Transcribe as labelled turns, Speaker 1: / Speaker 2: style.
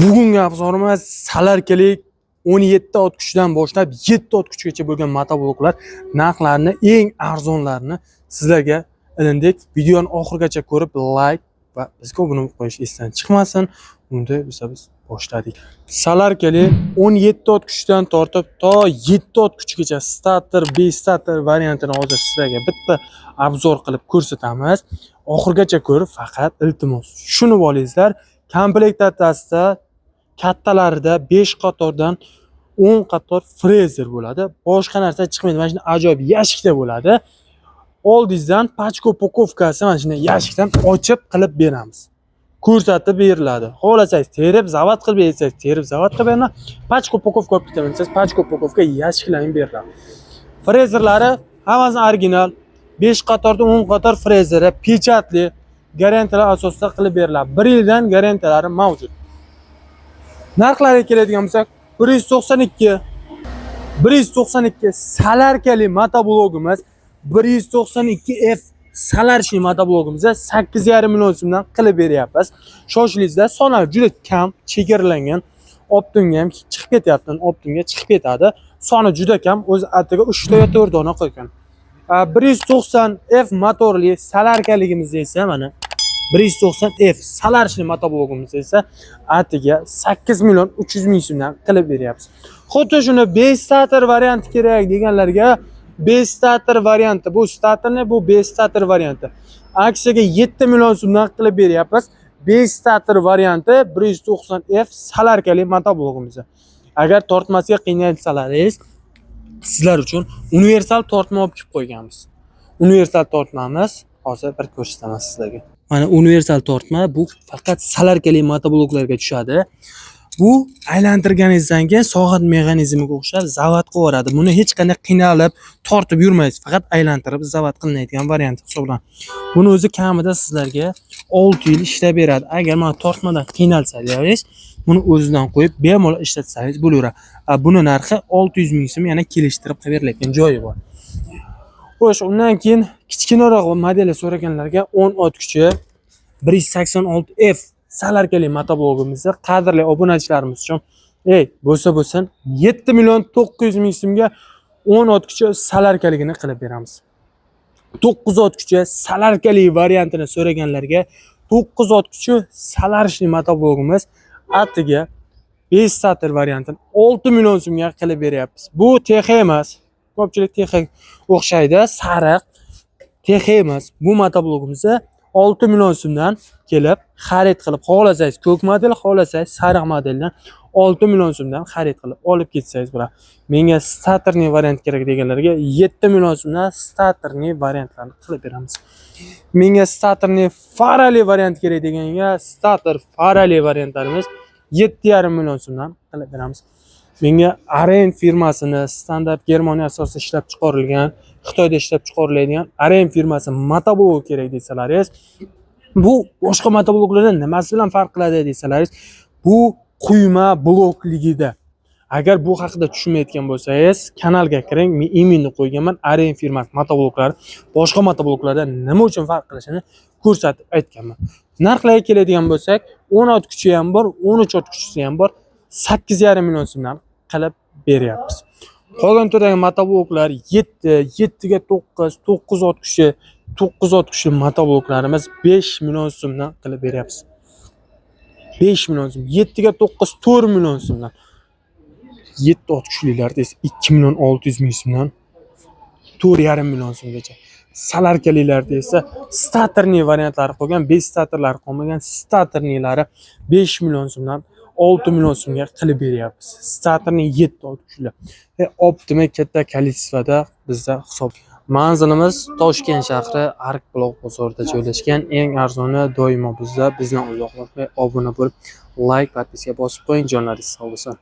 Speaker 1: Bugungi обзор imiz solarkalik 17 ot kuchidan boshlab 7 ot kuchigacha bo'lgan motobloklar narxlarini, eng arzonlarini sizlarga ilindik. Videoni oxirigacha ko'rib, layk va bizga obuna bo'lib qo'yish esdan chiqmasin. Unda biz boshladik. Solarkali 17 ot kuchidan tortib to 7 ot kuchigacha starter, starter variantini hozir sizlarga bitta обзор qilib ko'rsatamiz. Oxirigacha ko'rib, faqat iltimos tushunib olingizlar. Komplektatsiyasida kattalarida 5 qatordan 10 qator frezer bo'ladi. Boshqa narsa chiqmaydi. Mana shunday ajoyib yashikda bo'ladi. Oldingizdan пачка упаковка si mana shunday yashikdan ochib qilib beramiz. Ko'rsatib beriladi. Xohlasangiz terib zavod qilib bersangiz, terib zavod qilib beriladi. Пачка упаковка olib ketaman desangiz, пачка упаковка yashiklarni beriladi. Frezerlari hammasi original. 5 qatorda 10 qator frezeri, печать li, garantiyalar asosida qilib beriladi. 1 yildan garantiyalari mavjud. Narxlariga keladigan bo'lsak, 192, 192 solarkali motoblogimiz, 192 F солярочный motoblogimizni 8,5 million so'mdan qilib beryapmiz. Shoshilingizda, sonlar juda kam, chegaralangan. Оптом ga ham chiqib ketyapti, оптом ga chiqib ketadi. Soni juda kam, o'zi atiga 3 ta yo 4 dona qo'ygan. 190 F motorli solarkaligimiz esa, mana 190 F солярочный motoblogimiz esa atiga 8 million 300 ming so'mdan qilib beryapmiz. Xuddi shuni 5 starter varianti kerak deganlarga, 5 starter varianti, bu starterni, bu 5 starter varianti. Aksiyaga 7 million so'mdan qilib beryapmiz. 5 starter varianti 190 F solarkali motoblogimiz. Agar tortmasiga qiynalsalaringiz, sizlar uchun universal tortma olib kelib qo'yganmiz. Universal tortmamiz hozir bir ko'rsataman sizlarga. Mana universal tortma, bu faqat solarkali motobloklarga tushadi. Bu aylantirganingizdan keyin soat mexanizmiga o'xshab zavod qilib yuboradi. Buni hech qanday qiynalib tortib yurmaysiz. Faqat aylantirib zavod qilinadigan variant hisoblanadi. Buni o'zi kamida sizlarga 6 yil ishlab beradi. Agar mana tortmadan qiynalsangiz, buni o'zidan qo'yib bemalol ishlatsangiz bo'laveradi. Buni narxi 600 ming so'm, yana kelishtirib qilib berilayotgan joyi bor. Xo'sh, undan keyin kichkinaroq modeli so'raganlarga 10 ot kuchi 186 F solarkali motoblogimizni qadrli obunachilarimiz uchun, ey, bo'lsa bo'lsin, 7 million 900 ming so'mga 10 ot kuchi solarkaligini qilib beramiz. 9 ot kuchi solarkali variantini so'raganlarga 9 ot kuchi солярочный motoblogimiz atiga 5 starter variantini 6 million so'mga qilib beryapmiz. Bu TX emas. Ko'pchilik TX o'xshaydi, sariq. TX emas. Bu motoblogimizni 6 million so'mdan kelib xarid qilib, xohlasangiz ko'k model, xohlasangiz sariq modeldan 6 million so'mdan xarid qilib olib ketsangiz bo'ladi. Menga стартерный variant kerak deganlarga 7 million so'mdan стартерный variantlarni qilib beramiz. Menga стартерный farali variant kerak deganga starter farali variantlarimiz 7,5 million so'mdan qilib beramiz. Menga Aren firmasini, standart Germaniya asosida ishlab chiqarilgan, Xitoyda ishlab chiqariladigan Aren firmasi motoblok kerak desalaringiz, bu boshqa motobloklardan nimasi bilan farq qiladi desalaringiz, bu quyma blokligida. Agar bu haqida tushunmayotgan bo'lsangiz, kanalga kiring, men именно qo'yganman, Aren firmasi motobloklari boshqa motobloklardan nima uchun farq qilishini ko'rsatib aytganman. Narxlarga keladigan bo'lsak, 10 ot kuchi ham bor, 13 ot kuchisi ham bor, 8,5 million so'mdan qilib beryapmiz. Qolgan turdagi motobloklar 7, 7 ga 9, 9 ot kuchi, 9 ot kuchli motobloklarimiz 5 million so'mdan qilib beryapmiz. 5 million so'm, 7 ga 9 4 million so'mdan. 7 ot kuchlilar esa 2 million 600 ming so'mdan 4,5 million so'mgacha. Solarkalilarda esa стартерный variantlari qolgan, 5 starterlari qolmagan, стартерный lari 5 million so'mdan 6 million so'mga qilib beryapmiz. Стартерный 7 ot kuchli. Оптом katta количество da bizda hisob. Manzilimiz Toshkent shahri, Ark Buloq bozorida joylashgan. Eng arzoni doimo bizda. Bizdan uzoqlatmay obuna bo'lib, layk, подписка bosib qo'ying. Jonlaringiz sog' bo'lsin.